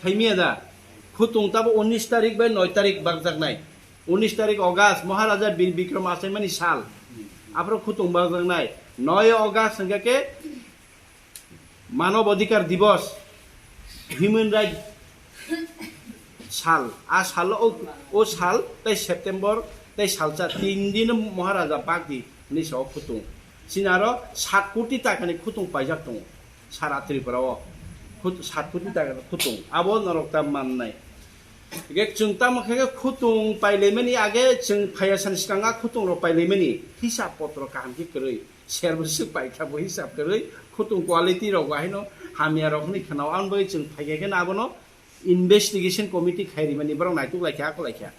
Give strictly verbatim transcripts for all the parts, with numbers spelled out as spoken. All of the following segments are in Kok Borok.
Khaimiya da? Khutung tabo unis tarik bai noi tarik bakjaknai. Unis tarik August, Maharaja Bir Bikram achaimani sal. Aphro khutung bakjaknai. Noi August hingke ke Manob Adhikar Divas, Human Right sal. A salo o, o sal tei September tei salsa tin din Maharaja bakdi hinwi sa o khutung. Chini aro sat koti takani khutung paijak tongo. Sara Tripura o khut-, sat koti taka khutung. Abo norok ta mannai. Hingke chwng tamo khe khe khutung pailaimani age chwng phaiya sani swkang a khutung rok pailaimani hisab potro kaham khe kwrwi. Serbo swk paikha bo hisab kwrwi. Khutung quality rok bo haino hamya rok hinwi khwnao. Aboni bagwi chwng phaikha khe abono investigation committee khai rimani borok naituk laikha, akwlaikha.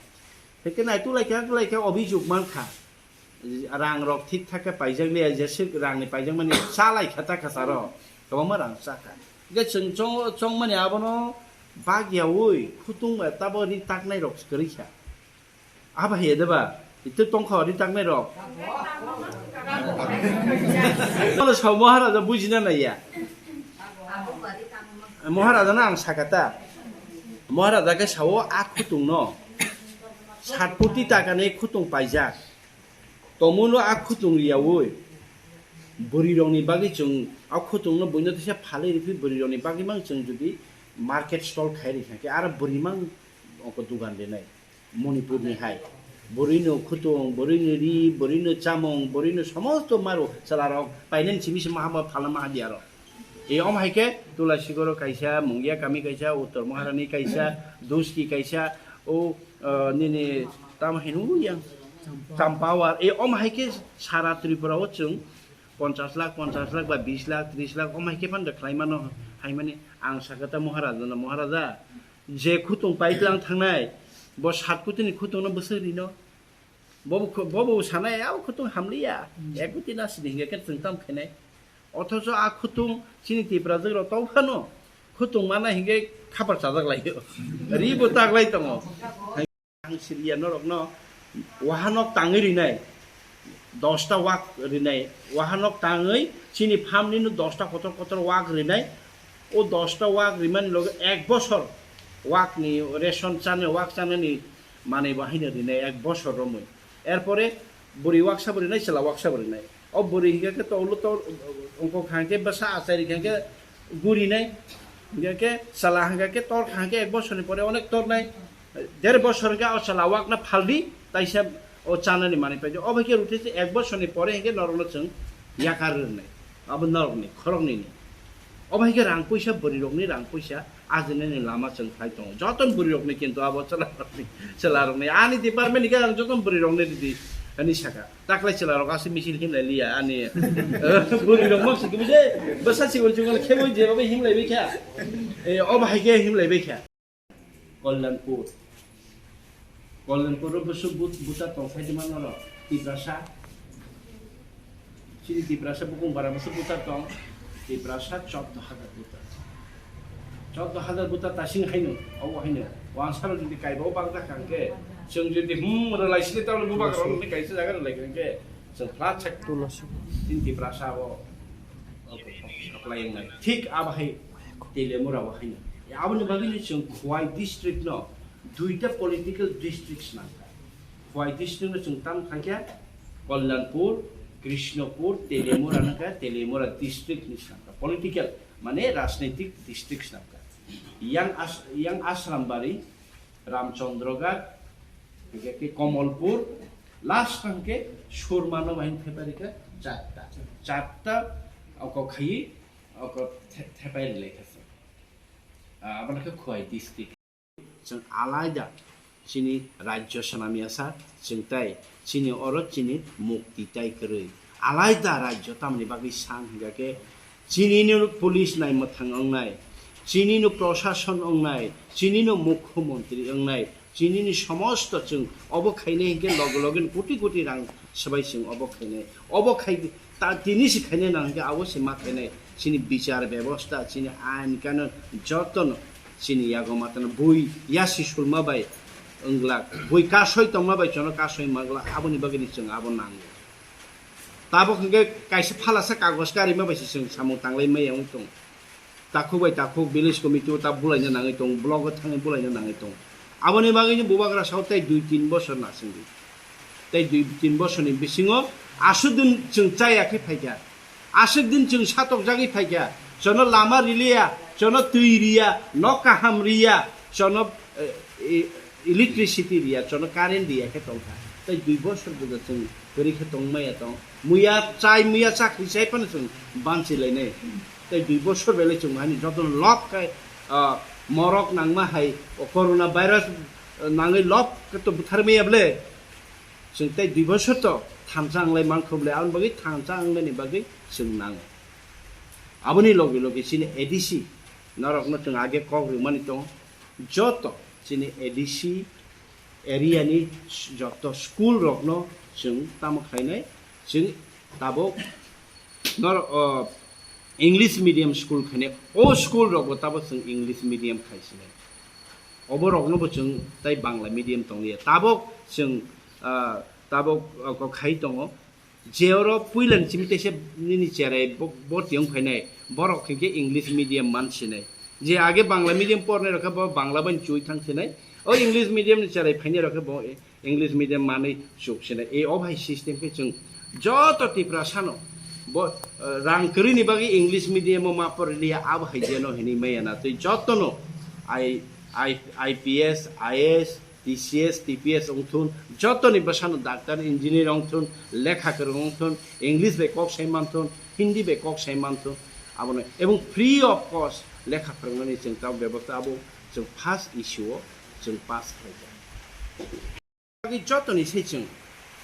Hingke naituk laikha, akwlaikha, obijok mankha. Rang rok thik thak khe paijak liya, jeswk rang ni paijak mani chalai kha ta kha saro, kwbangma rang cha kha. Hingke chwng chong, chong mani abono bak yaui khutung bai tabo ri taknai rok kwrwi kha. Abo hai de ba? Itu tong kha ri taknai rok. Malo sa Maharaja bujina nai ya. Maharaja no ang sakha ta. Maharaja khe sao a khutung no sat koti taka ni khutung paijak. Tomuno a khutung riyaui bwrwi rokni bagwi chwng a khutung no buino teisa phalwi riphi bwrwi rokni bagwi mang chwng jodi market stall khai rikha khe aro bwrwi mang oko dugan rinai Manipur ni hai bwrwi no khutung, bwrwi no ri, bwrwi no chamung, bwrwi no somosto maru chwla rok painani simi se maha ma phalna maha di aro. E om hai khe Tulasigoro kaisa, Mungia kami kaisa, Uttor Maharani kaisa, Duski kaisa, o, o, nini tamo hino yang Champawar. E om hai khe sara Tripura o chwng ponchas lakh, ponchas lakh ba bis lakh, tris lakh om hai khe phan da khlai mano hai mani ang sakha ta Maharaja no, Maharaja je khutung paitlang thangnai bo sat koti ni khutung no bwswk rino. Bobo kho-, bobo sanai, "Abo khutung hamliya, Hmm. Ek koti na sidi hingke khe chwng tam khainai." Othocho a khutung chini Tiprajwk rok tong phano khutung mana hingke khapar chajak laio. Ri bo tak lai tongo. Ang siriya norok no wahanok tangwi rinai, dosta wak rinai, wahanok tangwi chini farm ni no dosta kotor kotor wak rinai, o dosta wak rimani loge ek bosor wak ni ration chani, wak chanani manwi bo haino rinai ek bosor romwi. Erpore bwrwi waksa bo rinai, chwla waksa bo rinai. O bwrwi hingkha khe to ulo to wngkok hangkhe bwsa achai rikha khe gurinai. Hingkha khe chwla hingkha khe tor hangkhe ek bosorni pore onek tornai. Der bosor hingkhe o chwla wakna phaldi, taisa o chanani manwi paidi. O bai khe ruthe se ek bosorni pore hingkhe norokno chwng yakar rwnai. Abo norokni, khoroknwini. Obo hai khe rang puisa, bwrwi rokni rang puisa, ajinani lama chwng khlai tongo. Joton bwrwi rokni kintu abo chwla rokni, chwla rokni. Ani department ni khe ang joton bwrwi rokni ridi, ani saka. Taklai chwla rok aswk misil himlai liya, ani, eh, bwrwi rok mokse khe bwsa chikon chikon khe bo je obo himlai bai kha. Eh, obo hai khe himlai bai kha. Kalyanpur. Kalyanpur o bwswk but-, buta tong khai di mano rok. Tiprasa. Chini Tiprasa bukung bara bwswk buta tong. Tiprasa chordo hajar buta. Chordo hajar buta tasing haino, obo haino. Wansaro jodi kaiba o bangkha hwnkhe, chwng jodi, hmm, rwlai sini tamo bubagra rok ni kaisa jaga rwlai hwnkhe, chwng flat sak. Tulasi. Chini Tiprasa o. Thik abo hai Telemura bo haino. Aboni bagwi no chwng Khowai district no duita political district swnamkha. Khowai district no chwng tam khaikha Kalyanpur, Krishnapur, Telemura nokha, Telemura district ni swnamkha. Political mane rajnitik district swnamkha. Yang As-, yang Asrambari, Ramchandraghat, hingke ke Kamalpur, last hingke Surmano bahin thepai rikha charta. Charta oko khayi, oko the-, thepai rilai kha. Ah, aboni khe Khowai district. Chwng alaida chini rajyo swnamyasa chwng tai chini oro chini mukti tai kwrwi. Alaida rajyo tamni bagwi sang hingkha khe chinino police nai mwthang wngnai, chinino prosason wngnai, chinino mukhyamantri wngnai, chinini somosto chwng obo khainai hingkhe loge loge koti koti rang swbai chwng obo khainai. Obo khai ta tini se khainai nang hingkhe abo se ma khainai. Chini bichar bebosta, chini ain kanun jotono chini yago matano bui yasi sulma bai wnglak, bui kasoi tongma bai chono kasoi manglak, aboni bagwini chwng abo nango. Tabok hwnkhe kaisa phalasa kagos karima bai se chwng samung tanglai maya wng tongo. Takhuk bai takhuk village committee o ta bulaina nangwi tongo, block o thangwi bulaina nangwi tongo. Aboni bagwi ni bubagra sao tei dui tin bosor nasingdi. Tei dui tin bosorni bisingo aswk din chwng chaya khe phaikha, aswk din chwng satokjagwi phaikha, chono lama riliya, chono twi riya, nok kaham riya, chono, eh, e-, electricity riya, chono current riya khe tongkha. Tei dui bosor bwdw chwng kwrwi khe tongmaya tong. Muya chai, muya chakri chai phano chwng bansi lainai. Tei dui bosor belai chwng hani jotono lob khai, ah, morok nangma hai o corona virus, ah, nangwi lob khe to butharmaya ble. Chwng tei dui bosor to thansa wnglai mankho ble, aboni bagwi thansa wngnani bagwi chwng nango. Aboni logi logi chini A D C norokno chwng age kok rwmani tongo. Joto chini A D C area ni joto school rokno chwng tamo khainai, chwng tabuk nor-, o, English medium school khainai, o school rokbo tabuk chwng English medium khaisinai. Obo roknobo chwng tei Bangla medium tongliya. Tabuk chwng, ah, tabuk, ah, kok khai tongo. Je oro puilani simi teisa nini cherai bo, bo tiyong phainai, borok hinkhe English medium man sinai. Je age Bangla medium pornai rokhe bo Bangla bai chui thang sinai. O English medium ni cherai phainai rokhe bo English medium manwi chuk sinai. E o hai system khe chwng joto Tiprasano bo, eh, rang kwrwini bagwi English medium o ma porliya abo hai jeno hinwi maya na twi jotono I, I, I P S, I A S, T C S, T P S wngthun, jotoni bwsano doctor, engineer wngthun, lekha kwrwng wngthun, English bai kok sai manthun, Hindi bai kok sai manthun, abono, ebong free of cost lekha phwrwngnani chwng tabuk bebosta abo chwng first issue o chwng pass khlaijak. Bagwi jotoni se chwng,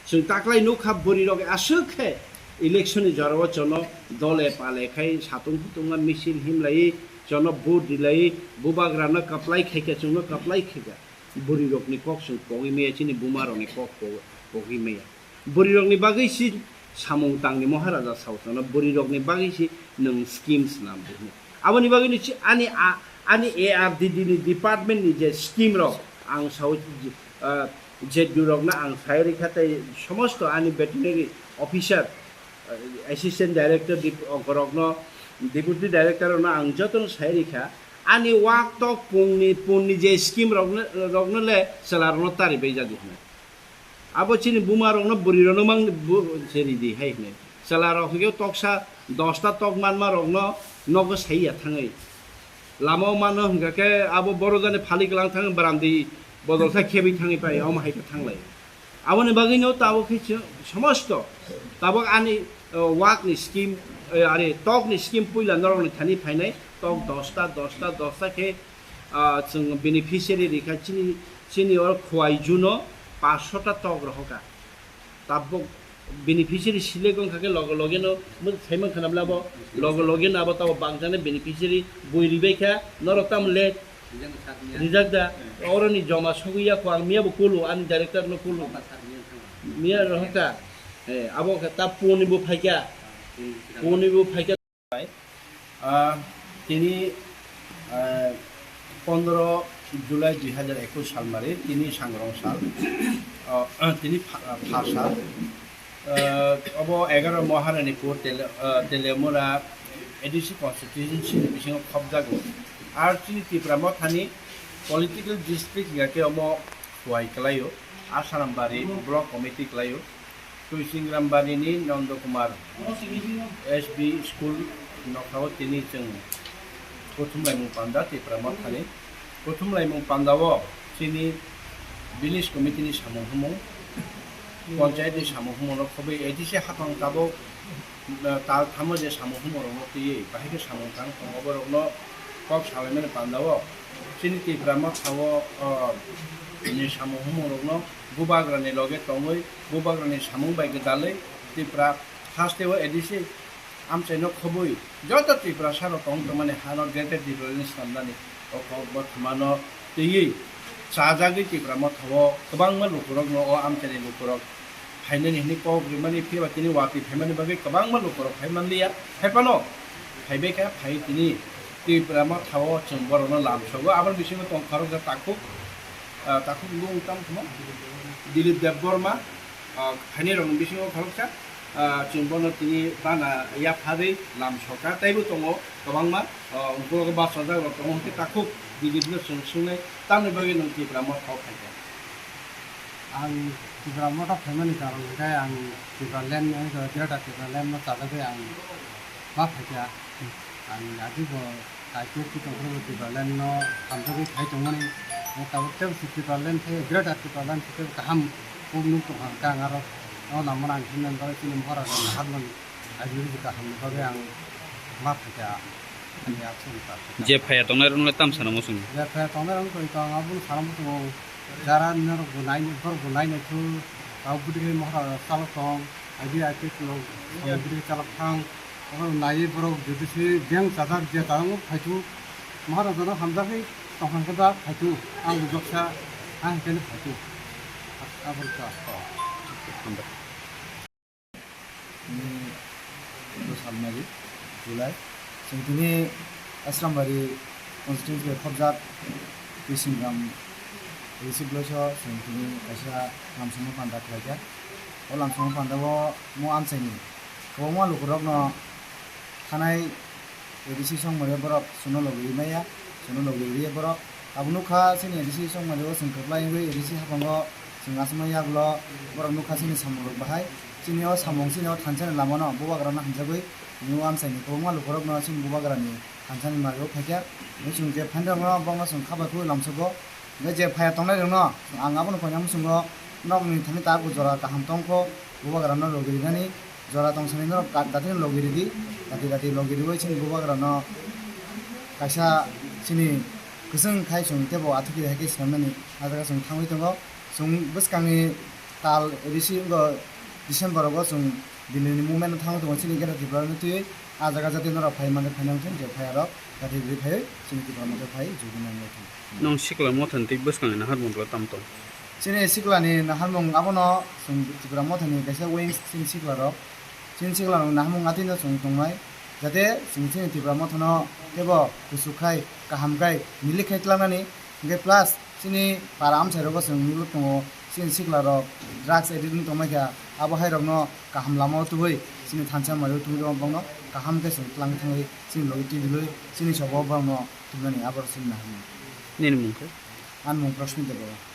chwng taklai nukha bwrwi rok aswk khe election ni jora o chono dole pale khai satung hutung ma misil himlai chono vote rilai bubagra no kaplai khaikha chwngno kaplai khaikha. Bwrwi rokni kok chwng pogwi maya, chini buma rokni kok po-, pogwi maya. Bwrwi rokni bagwi si samung tangni Maharaja sao chono, bwrwi rokni bagwi si nwng schemes nam di hwnwi. Aboni bagwi ni si ani a-, ani A R D D ni department ni je scheme rok ang sao, ah, J D U rokno ang sai rikha tei somosto ani veterinary officer, ah, assistant director dip-, rokno, deputy director rokno ang jotono sai rikha. Ani wak tok pungni, pungni je scheme rokno, rokno le chwla rokno tari bai jadi hwnwi. Abo chini buma rokno bwrwi rokno mang bu-, se ridi hai hwnwi. Chwla rok hwnkhe toksa dosta tok manma rokno nogo saiya thangwi. Lama o mano hwnkha khe abo boro jani phalik lang thang bwrandi bodol sa khebwi thangwi pai omo hai khe thanglai. Aboni bagwino tabuk khe chwng somosto tabuk ani, o, wakni scheme, e, are tokni scheme puila norokni thani phainai tok dosta, dosta, dosta khe, ah, chwng beneficiary rikha chini, chini oro Khowai juno paanch sota tok rohorkha. Tabuk beneficiary select wngkha khe loge loge no, mo-, saiman khana bwlabo loge loge no abo tabuk bakjani beneficiary bui ribaikha, norok tamo le rijak da, oroni joma sogwi ya kho, ang miya bo kulu, ani director no kulu. Miya rohorkha. Eh, abo khe ta puni bo phaikha. Puni bo phaikha. Ah, tini, ah, pondro July dui hajar ekus sal mari, tini sangrong sal. Ah, tini pha-, pha sal. Ah, obo egaro Maharanipur Tele-, ah, Telemura A D C constituency ni bisingo khopjago. Ar chini Tipra Mothani political district hingkha khe omo Khowai kwlaio, Asarambari block committee kwlaio, Tuisingrambari ni Nondo Kumar S B school nokhao tini chwng Kuthumlaimung panda Tipra Mothani. Kuthumlaimung pandao chini village committee ni samung humung, panchayat ni samung humung rok khobwi A D C hapang tabuk, uh, tal thamo je samung humung rokno twiwi bahai khe samung tang tongo borokno kok salaimani pandao chini Tipra Mothao, uh, ni samung humung rokno bubagrani loge tongwi bubagrani samung bai gwdalwi Tipra hasteo A D C amchaino khobwi joto Tiprasa rok tong tongmani hano Greater Tipraland swnamnani o kok bo thumano twiwi chajagwi Tipra Mothao kwbangma lukurokno o amchaini lukurok phainani hwnwi kok rimani phiya ba tini watwi phaimani bagwi kwbangma lukurok phai manliya. Phaiphano phaibaikha, phai tini Tipra Mothao chwng borokno lamsogo. Aboni bisingo tong khoroksa takhuk, ah, takhuk bung tamo Dilip Debbarma, ah, phainairokni bisingo khoroksa. Ah, chwng bono tini bana yapharwi lam sokha, teibo tongo kwbangma, ah, ukulok bachajak rok tongo, hwnkhe takhuk B J P no chwng swngnai tamni bagwi nwng Tipra Motha o phaikha. Ang Tipra Motha phaimani karon hwnkhe ang Tipraland, eh, Greater Tipraland no chajagwi ang ma phaikha. Ang ajibo I P F T tongphuru Tipraland no hamjagwi khai tongmani. Tabuk tei Tipraland khe Greater Tipraland khe kaham kuk nuk tongkha hwnkhe ang aro o lamano ang himnani bagwi chini mohor rok naharmani. Ajibo kaham ni bagwi ang ma phaikha. Ani absent ta. Je phaya tongnai rokno tam sana muchungo. Je phaya tongnai rokno tong tong abono sana muchungo. Jara norok bo nai, borok bo nai nai thu, tabuk bwtwi khe mohor rok chalok tong. Aidi aite kulo, aidi kulo chalok thang. Oro naiwi borok jodi se beng chajak je chajak phaitu. Maharaja no hamjakwi tongthang khe da phaitu. Ang ujoksa, ang khe phaitu. Aboni ta. Ni Salmari, July. Chwng tini Asrambari constituency bai khobjak Twisingram receive loiso chwng tini kaisa lamsongma panda khlaikha. O lamsongma panda o mo amchaini kwbangma lukurokno thanai A D C songmani borok chwngno logi rimaya, chwngno logi riya borok. Abo nukha chini A D C songmani o chwng kwplai wngwi A D C haphango chwng achukmani yagulo borok nukha chini samungrok bahai. Chini o samung chini o thansani lamano bubagrano hamjagwi tini o amchaini kwbangma lukurokno chini bubagrani thansani mario phaikha. Chwng je phainrokno bongno chwng kha bai phuru lamsogo. Hingke je phaya tongnai rokno ang abono koina muchungo nokni thani tabuk jora kaham tongkho, bubagrano logi rinani jora tongsani norok ka-, dati logi ridi, dati dati logi riwi chini bubagrano kaisa chini kwchwng khai chwng teibo athukiri hai khe swnamnani ah jaga chwng thangwi tongo. Chwng bwskangni tal risi wngkha December rogo chwng Delhi ni movement no thangwi tongo chini Greater Tripura ni twiwi. Ah jaga jati norok phai mangkhe phaina wngthung je phai rok jati rwi phaiwi chini Tipra Motha phai jugwi nangwi thung. Nong sikla mothani tei bwskangni naharmung tong tam tong? Chini siklani naharmung abono chwng Tipra Mothani kaisa wings chini siklarok. Chini siklarok naharmung atwino chwng tongnai, jate chwng chini Tipra Mothano teibo kuchuk khai, kaham khai, milik khai tlangnani. Hingke plus chini para amchai rogo chwng nugwi tongo, chini siklarok drugs addict wng tongmai kha, abo hai rokno kaham lama o tubui chini thansa mario tubui rok bongno kaham khe chwng tlang thangwi chini logi twi dwlwi chini sobo borokno tubunani abo chini naharmung. Nini mung khe? Ani mung Prasmit Debbarma.